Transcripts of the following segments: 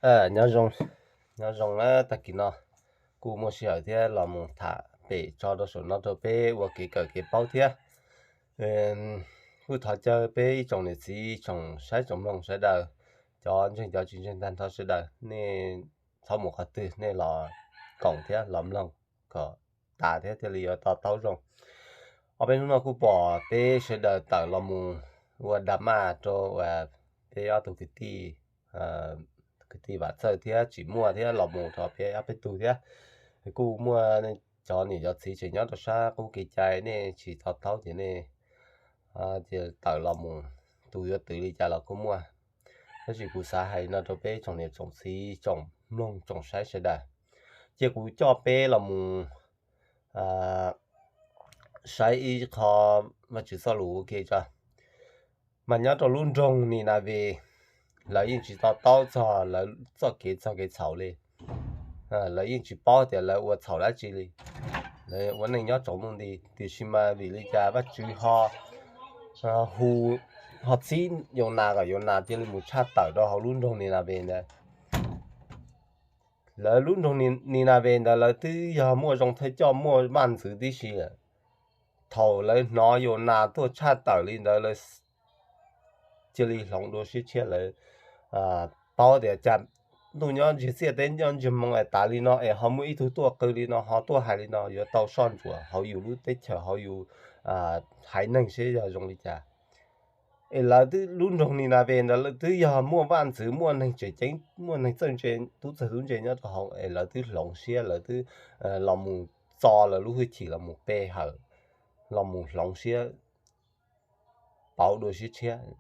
Nyob zoo, nyob zoo na, tag kis no kuj muaj sij hawm thiab los mus tham pem tso rau saum no rau peb ua kev kawm kev paub thiab. Kuj thov caw peb ib tsoom niam txiv tsoom saib tsoom mloog sawv daws, cov ntseeg cov tsis ntseeg tag nrho sawv daws, nej txhob mus qhov twg, nej los koom thiab los mloog kom tas thiab thiaj li yuav to taub zoo. Ob peb hnub no kuj pom peb sawv daws tawm los mus ua drama rau peb ob tug kwv tij, kwv tij Vam Txawj thiab Tsim Muaj thiab los mus rau peb ob peb tug thiab. Kuj muaj cov niam cov txiv tseem nyob rau sab qub kev cai, nej tsis to taub ces nej tawm los mus, tus yuav twv li cas los kuj muaj. Tab sis kuv xav hais no rau peb tsoom niam tsoom txiv tsoom mloog tsoom saib sawv daws, ces kuv coj peb los mus saib ib qho Vajtswv txoj lus ua ke tso. Mas nyob rau lub nroog Ninaves, lawv yeej tsis to taub txog lawv txoj kev txog kev txhaum li. Lawv yeej tsis paub tias lawv ua txhaum dab tsi li. Lawv ua neej nyob tsaus ntuj nti, tiam sis mas vim li cas Vajtswv ho hu, ho txib Yaunas kom Yaunas cia li mus tshaj tawm rau hauv lub nroog Ninaves ntawd. Lawv lub nroog Ninaves ntawd lawv twb yog muaj zoo thawj coj muaj vaj ntxwv tib si lawm. Thaum lawv hnov Yaunas tuaj tshaj tawm li ntawd lawv cia li hloov dua siab tshiab, lawv paub tias cas ntuj nyob ntsiag txiaj teb nyob ntsiag moo es tas li no es ho muaj ib tug tuaj qw li no ho tuaj hais li no, yuav tau soj ntsuam hauv yus lub teb chaws hauv yus haiv neeg seb yog zoo li cas. Es lawv twb lub nroog Ninaves ntawd lawv twb yog muaj vaj ntxwv muaj neeg tseem ceeb muaj neeg txawj ntse, tub txawg tub ntse nyob rau hauv es lawv twb hloov siab, lawv twb los mus txo lawv lub hwj chim los mus pe hawm, los mus hloov siab pauv dua siab tshiab.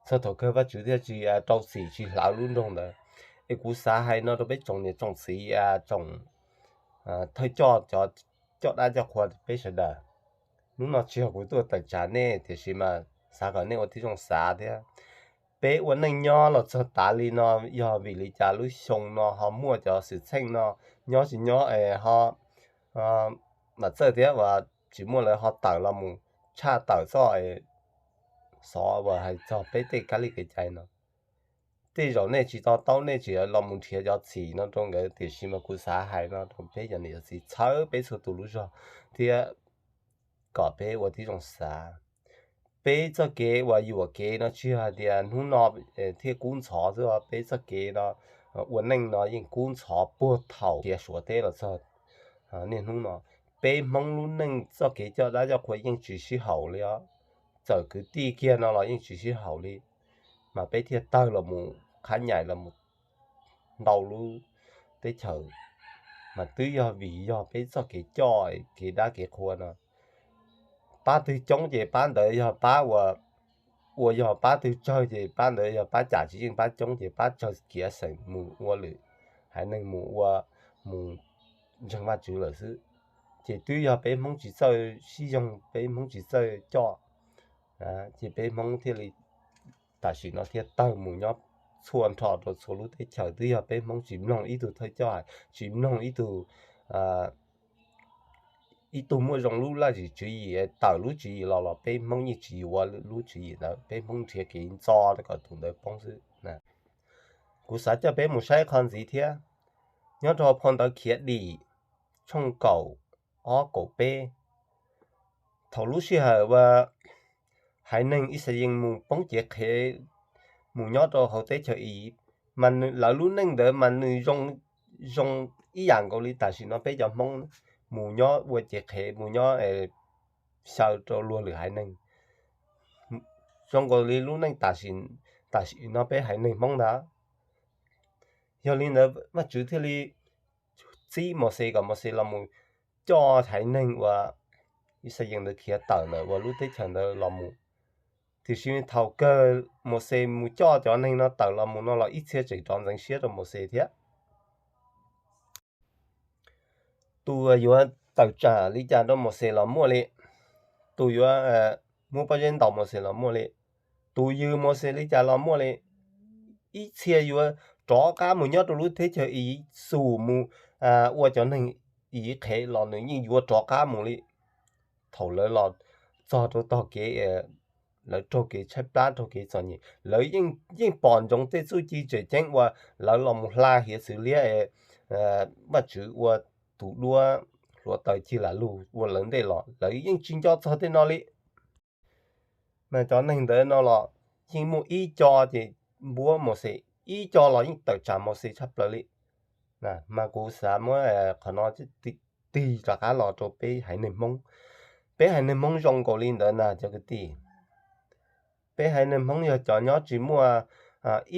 Txog thaum kawg Vajtswv thiaj tsis rau txim tsis hlawv lub nroog ntawd. Es kuv xav hais no rau peb tsoom niam tsoom txiv, tsoom thawj coj, cov coj dab coj qhua peb sawv daws. Hnub no tsis yog kuv tuaj tawm tsam nej, tiam sis mas xav kom nej ua tib zoo xav thiab. Peb ua neej nyob los txog tav li no yog vim li cas lub xyoo no ho muaj cov xwm txheej no nyob tsis nyob es ho Vam Txawj thiab uas Tsim Muaj lawv ho tawm los mus tshaj tawm txoj xov uas hais txog peb tej kab li kev cai no. Tej zaum nej tsis to taub nej tsis los mus nrhiav cov txhim no rau nkawd, tiam sis mas kuv xav hais no rau peb cov niam cov txiv txhawb peb txhua tus lub zog thiab kom peb ua tib zoo xav. Peb txoj kev uas yuam kev no tsis yog hais tias hnub no thiaj kub ntxhov xwb, peb txoj kev no ua neej no yeej kub ntxhov puag thaum khiav Suav teb los txog niaj hnub no. Peb Hmoob lub neej txoj kev coj dab coj qhua yeej tsis sib haum li os. Txawm kwv tij kiag no los yeej tsis sib haum li, mas peb thiaj tawg los mus qhab nyaim los mus ntau lub teb chaws, mas twb yog vim yog peb txoj kev coj kev dab kev qhua no. Pab twg coob ces pab ntawd yog pab uas, ua yog pab twg tsawg ces pab ntawd yog pab cam tsis yeej, pab coob ces pab tsawg kiav xeem mus ua lwm haiv neeg mus ua, mus ntseeg Vajtswv lawm xwb. Ces twb yog peb Hmoob tsis txawj sib yoog, peb Hmoob tsis txawj coj, ces peb Hmoob thiaj li tam sim no thiaj tawg mus nyob txhua nrho rau txhua lub teb chaws. Twb yog peb Hmoob tsis mloog ib tug thawj coj, tsis mloog ib tug, ib tug muaj zoo lub laj zim tswv yim, tawm lub tswv yim los los peb Hmoob yeej tsis yuav lub tswv yim ntawd, peb Hmoob nrhiav kev ntxo rau kom tus ntawd poob xwb. Kuv xav coj peb mus saib qhov ntxiv thiab, nyob rau phau ntawv Khiav Dim tshooj kaum ob kaum peb. Thaum lub sij hawm uas haiv neeg Yixalayees mus poob cev qhev mus nyob rau hauv teb chaws Iziv, mas lawv lub neej ntawd mas nws zoo, zoo ib yam nkaus li tam sim no peb cov Hmoob mus nyob ua cev qhev mus nyob xyaw rau luag lwm haiv neeg. Zoo nkaus li lub neej tam sim no peb haiv neeg Hmoob ntag. Yog li ntawd Vajtswv thiaj li txib Mauxes kom Mauxes los mus coj haiv neeg uas Yixalayees ntawd khiav tawm ntawm uas lub teb chaws ntawd los mus. Tiam sis thaum kawg Mauxes mus coj cov neeg no tawm los mus no los ib txhia tseem rov ntxeev siab rau Mauxes thiab. Tus yuav tawm tsam li cas rau Mauxes los muaj li, tus yuav muab pob zeb ntaus Mauxes los muaj li, tus yws Mauxes li cas los muaj li. Ib txhia yuav rov qab mus nyob rau lub teb chaws Iziv xum mus ua cov neeg Iziv qhev los nws yeej yuav rov qab mus li. Thaum lawv los txog rau tog kev lawv raug kev tshaib plab raug kev txom nyem, lawv yeej pom ntsoov tej txuj ci tseem ceeb uas lawv los mus hla hiav txwv liab, Vajtswv ua tus duab hluav taws cig lam lug ua lawv ntej los, lawv yeej tsis nco txog tej no li. Mas cov neeg ntawd no los yeej muaj ib co ces npuab Mauxes, ib co los yeej tawm tsam Mauxes tshaj plaws li. Mas kuv xav muab qhov no tig rov qab los rau peb haiv neeg Hmoob. Peb haiv neeg Hmoob zoo nkaus li ntawd na cov kwv tij. Peb haiv neeg Hmoob yog cov nyob tsis muaj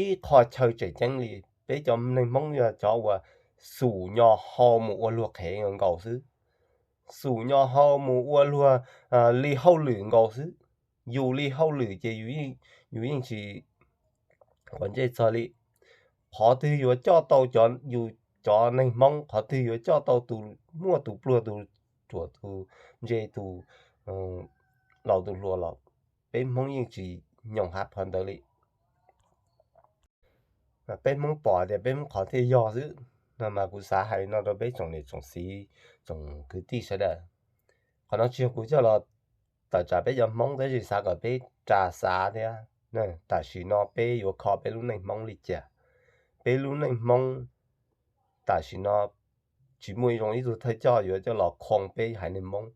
ib qho chaw tseem ceeb li. Peb cov neeg Hmoob yog cov uas xum nyo hau mus ua luag qhev nkaus xwb. Xum nyo hau mus ua luag li hauj lwm nkaus xwb. Yus li hauj lwm ces yus yeej tsis quav ntsej txog li. Qhov twg yuav coj tau yus cov neeg Hmoob, qhov twg yuav coj tau tus muaj tus pluag tus ruam tus ntse tus laus tus hluas los peb Hmoob yeej tsis nyoos hab qhov ntawd li. Peb Hmoob pom tias peb Hmoob qhov thiaj yog xwb no mas kuv xav hais no rau peb tsoom niam tsoom txiv tsoom kwv tij sawv daws. Qhov no tsis yog kuv coj los tawm tsam peb cov Hmoob tab sis xav kom peb ras xav thiab. Tam sim no peb yuav kho peb lub neej Hmoob li cas? Peb lub neej Hmoob tam sim no tsis muaj zoo ib tug thawj coj yuav coj los khoo peb haiv neeg Hmoob,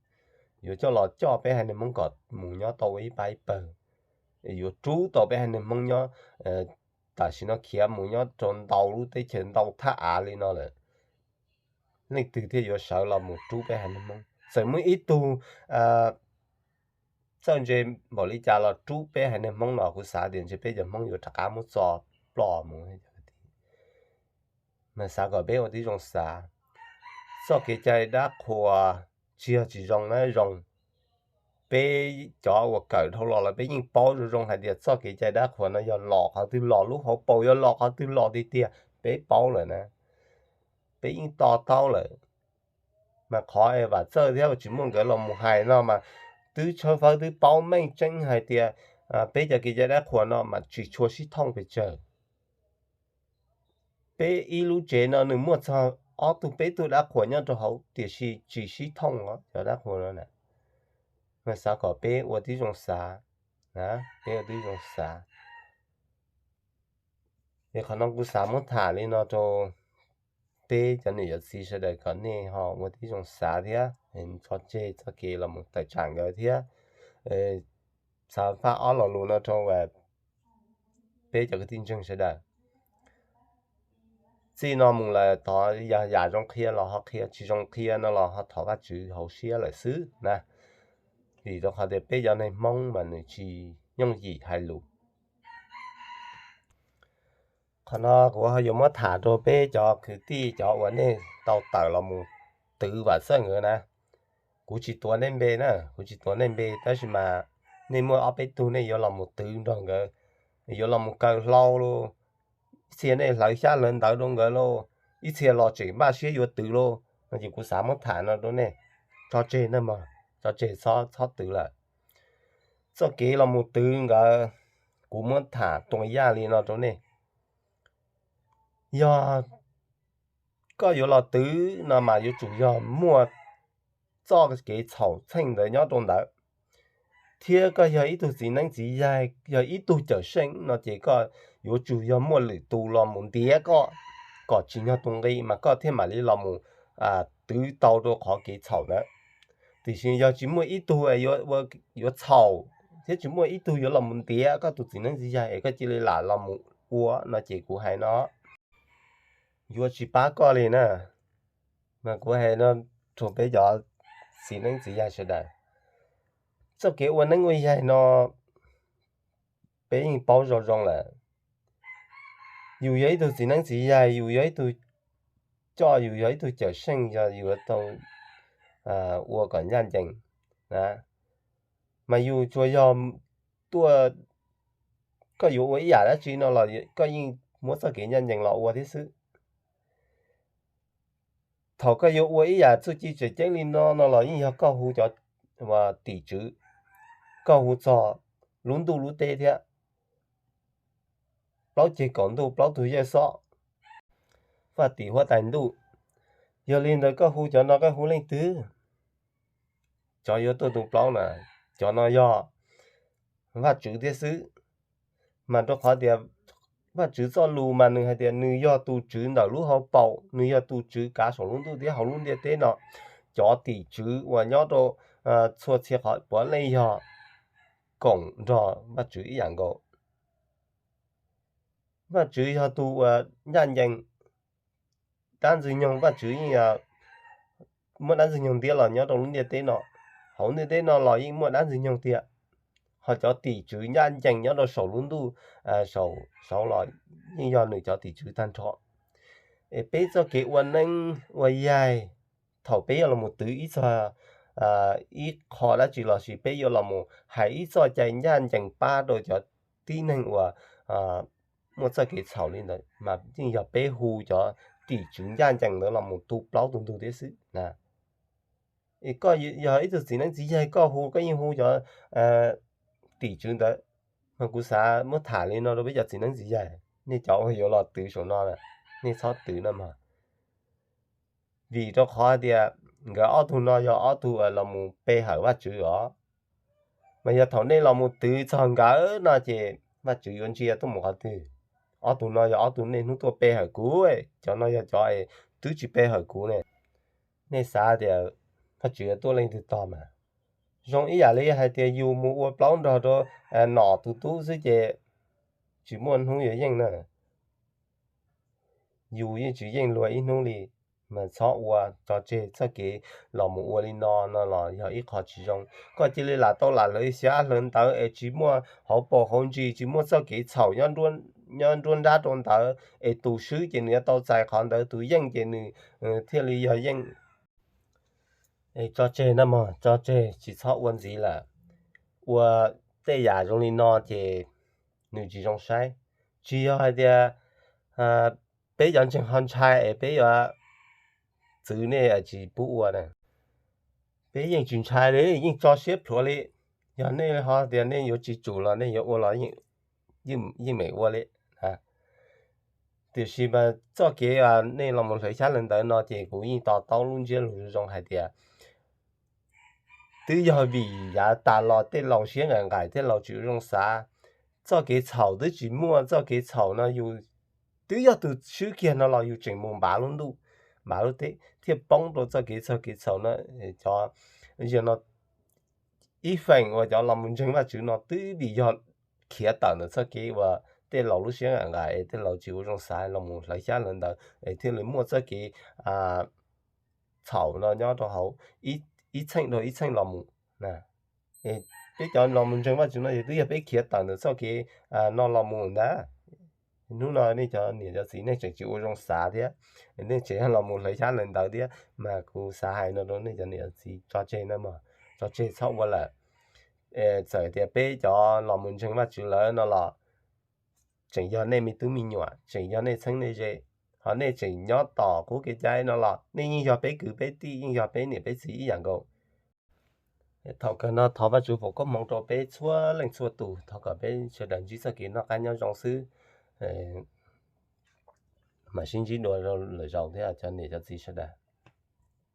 yuav coj los coj peb haiv neeg Hmoob kom mus nyob tau ua ib pab ib pawg, yuav rub tau peb haiv neeg Hmoob nyob. Tam sim no khiav mus nyob rau ntau lub teb chaws ntau thaj av li no lawm, leej twg thiaj yuav sawv los mus rub peb haiv neeg Hmoob? Txawm muaj ib tug txawj ntse npaum li cas los rub peb haiv neeg Hmoob no kuv xav tias ntshe peb cov Hmoob yuav rov qab muab txo ploj mus. Mas xav kom peb ua tib zoo xav. Txoj kev cai dab qhuas tsis yog tsis zoo na, zoo. Peb cov uas kawm dhau los lawm peb yeej paub zoo zoo hais tias txoj kev cai dab qhuas no yog los qhov twg los, lub hauv paus yog los qhov twg los tiag tiag peb paub lawm na, peb yeej to taub lawm. Mas qhov es Vam Txawj thiab tsis muaj nkawd los mus hais no mas twb tshawb fawb twb paub meej tseeb hais tias peb cov kev cai dab qhuas no mas tsis tshua sib thooj pes tsawg. Peb ib lub tsev no nws muaj txog ob tug peb tug dab qhuas nyob rau hauv tiam sis tsis sib thooj os cov dab qhuas no. Mas xav kom peb ua tib zoo xav, peb ua tib zoo xav. Es qhov no kuv xav muab tham li no rau peb cov niam cov txiv sawv daws kom nej ho ua tib zoo xav thiab tso tseg txoj kev los mus tawm tsam nkawd thiab. Xav faj ob lo lus no rau peb cov kwv tij ntseeg sawv daws. Txij no mus lawm thov yog yam zoo qhia los ho qhia, tsis zoo qhia no los ho thov Vajtswv hauv siab lawm xwb na. Vim rau qhov tias peb cov neeg Hmoob mas nws tsis yooj yim hais lus. Qhov no kuv ho yuav muab tham rau peb cov kwv tij cov uas nej tau tawm los mus twv Vam Txawj nkawd na. Kuv tsis tuav nej npe na, kuv tsis tuav nej npe tab sis mas nej muaj ob peb tug nej yuav los mus twv nrog nkawd, yuav los mus kaw hlau los, ib txhia nej hlawv xyab hlawv ntawv rau nkawd lauj, ib txhia los tseem npaj siab yuav twv lauj no ces kuv xav muab tham no rau nej. Tso tseg na mog, tso tseg txhob twv lawm. Txoj kev los mus twv nkawd, kuv muab tham tua yaj li no rau nej. Yog koj yuav los twv no mas yuav tsum yog muaj txoj kev txhaum txheej ntawd nyob rau ntawd, thiab koj yog ib tug txiv neeb txiv yaig, yog ib tug cawm seej no ces koj yuav tsum yog muaj lwm tus los mus ntiav koj kom tsim nyog tus nqi mas koj thiaj mam li los mus twv tau rau qhov kev txhaum ntawd. Tiam sis yog tsis muaj ib tug yuav txhaum thiab tsis muaj ib tug yuav los mus ntiav koj tus txiv neeb txiv yaig es koj cia li lam los mus ua no ces kuv hais no yuav tsis pab koj li na. Mas kuv hais no rau peb cov txiv neeb txiv yaig sawv daws, txoj kev ua neeb ua yaig no peb yeej paub zoo zoo lawm. Yus yog ib tug txiv neeb txiv yaig, yus yog ib tug coj, yus yog ib tug cawm seej, yog yus tau ua kom ncaj ncees, mas yus tsuas yog tuaj, koj yuav ua ib yam dab tsi no los koj yeej muab txoj kev ncaj ncees los ua thiab xwb. Thaum koj yuav ua ib yam txuj ci tseem ceeb li no no los yeej yog koj hu cov tim tswv, koj hu txog lub ntuj lub teb thiab plaub ceg kaum ntuj plaub tug yawg xob, faj tim huab tais ntuj. Yog li ntawd koj hu cov no koj hu leej twg? Cov yuav tuaj tu plaub na, cov no yog Vajtswv thiab xwb. Mas rau qhov tias Vajtswv txoj lus mas nws hais tias nws yog tus Tswv ntawm lub hauv paus, nws yog tus Tswv kav saum lub ntuj thiab hauv lub ntiaj teb no. Cov tim tswv uas nyob rau txhua txhia qhov puav leej yog koom nrog Vajtswv ib yam nkaus. Vajtswv yog tus uas ncaj ncees, dab ntxwg nyoog, Vajtswv yeej muaj dab ntxwg nyoog ntiab los nyob rau lub ntiaj teb no, hauv ntiaj teb no los yeej muaj dab ntxwg nyoog tiag. Ho cov tim tswv ncaj ncees nyob rau saum lub ntuj saud los yeej yog nws cov tim tswv tag nrho. Es peb txoj kev ua neej ua yaig, thaum peb yuav los mus twv ib txog ib qho dab tsi lossis peb yuav los mus hais ib txoj cai ncaj ncees pab rau cov tib neeg uas muaj txoj kev txhaum li ntawd mas yeej yog peb hu cov tim tswv ncaj ncees ntawd los mus tu plaub tu ntug thiab xwb na. Es koj yog ib tug txiv neeb txiv yaig, koj hu, koj yeej hu cov tim tswv ntawd. Mas kuv xav muab tham li no rau peb cov txiv neeb txiv yaig, nej cov uas yuav los twv saum no, nej txhob twv no mog. Vim rau qhov tias nkawd ob tug no yog ob tug uas los mus pe hawm Vajtswv os. Mas yog thaum nej los mus twv txog nkawd no ces Vajtswv yuav ntsia tuaj mus qhov twg? Ob tug no yog ob tug nej hnub tuaj pe hawm kuv, cov no yog cov twb tsis pe hawm kuv ne. Nej xav tias Vajtswv yuav tuaj leej twg tog mas? Zoo ib yam li hais tias yus mus ua plaub nrog rau nom tus tub xwb ces tsis muaj hnub yuav yeej na. Yus yeej tsis yeej luag ib hnub li. Mas txhob ua, tso tseg txoj kev los mus ua li no no los yog ib qho tsis zoo. Koj cia li lam tau lam hlawv xyab hlawv ntawv es tsis muaj hauv paus hauv ntsis, tsis muaj txoj kev txhaum nyob nruab nrab rau ntawd es tus swb ces nws yuav tau txais qhov ntawd, tus yeej ces nws thiaj li yog yeej. Es tso tseg na mog, tso tseg, tsis txhob ua ntxiv lawm. Ua tej yam zoo li no ces nws tsis zoo saib. Tsis yog hais tias peb cov ntseeg ho ntshai es peb yuav txwv nej tsis pub ua na. Peb yeej tsis ntshai li, yeej tso siab plhuav li. Yog nej ho tias nej yuav tsis tsum los nej yuav ua los yeej meem ua li. Tiam sis mas txoj kev nej los mus hlawv xyab hlawv ntawv no ces kuv yeej to taub lub ntsiab lus zoo zoo hais tias twb yog vim yav tas los tej laus siab nqaim nqaim tej laus tsis ua zoo xav. Txoj kev txhaum twb tsis muaj, txoj kev txhaum no yus twb yog tus swb kiag no los yus tseem mus npav lub ntuj, npav lub teb thiaj poob rau txoj kev txog kev txhaum no. Cov, yog no ib feem uas cov los mus ntseeg Vajtswv no twb vim yog khiav tawm ntawm txoj kev uas tej laus lub siab nqaim nqaim, tej laus tsis ua zoo xav los mus hlawv xyab hlawv ntawv es thiaj li muaj txoj kev txhaum no nyob rau hauv ib txheej rau ib txheej los mus. Peb cov los mus ntseeg Vajtswv no yog twb yog peb khiav tawm ntawm txoj kev no los mus ntag. Hnub no nej cov niam cov txiv nej tseem tsis ua zoo xav thiab, nej tseem los mus hlawv xyab hlawv ntawv thiab, mas kuv xav hais no rau nej cov niam cov txiv tso tseg na mog, tso tseg txhob ua lawm. Txawm tias peb cov los mus ntseeg Vajtswv lawm no los tseem yog nej me tub me nyuam, tseem yog nej txheeb nej ze, ho nej tseem nyob tom qub kev cai no los nej yeej yog peb kwv peb tij, yeej yog peb niam peb txiv ib yam nkaus. Thaum kawg no thov Vajtswv foom koob hmoov rau peb txhua leej txhua tus, thov kom peb sawv daws ntsib txoj kev noj qab nyob zoo xwb. Mam sib ntsib dua lwm zaus thiab cov niam cov txiv sawv daws.